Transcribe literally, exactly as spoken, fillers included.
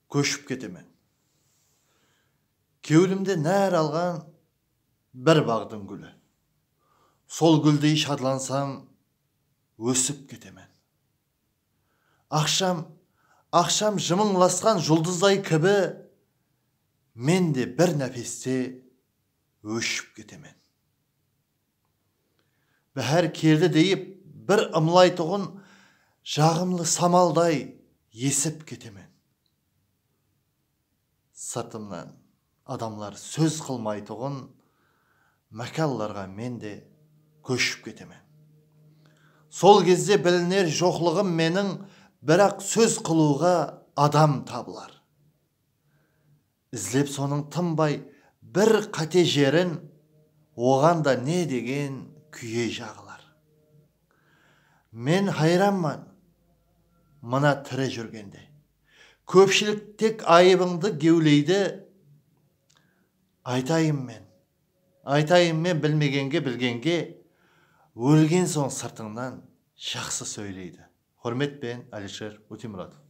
kóship ketemen. Kewlimde nár alǵan bir baǵdıń gúli. Sol gúldey shadlansam, ósip ketemen. Aqsham, aqsham jımıńlasqan juldızday kibi, men de bir nápeste óship ketemen. Báhár keldi deyip, bir ımlaytuǵın jaǵımlı samalday esip ketemen. Sırtımnan adamlar sóz qılmaytuǵın mákanlarǵa men de kóship ketemen. Sol gezde biliner joqlıǵım meniń, biraq sóz qılıwǵa adam tabılar. Izlep sonıń tınbay bir qáte jerin, oǵan da ne degen kúye jaǵılar. Men hayranman, mına tiri júrgende. Kópshilik tek ayıbıńdı gewleydi. Aytayın men, aytayın men bilmegenge, bilgenge, ólgen soń sırtıńnan jaqsı sóyleydi. Húrmet penen, Alisher Ótemuratov.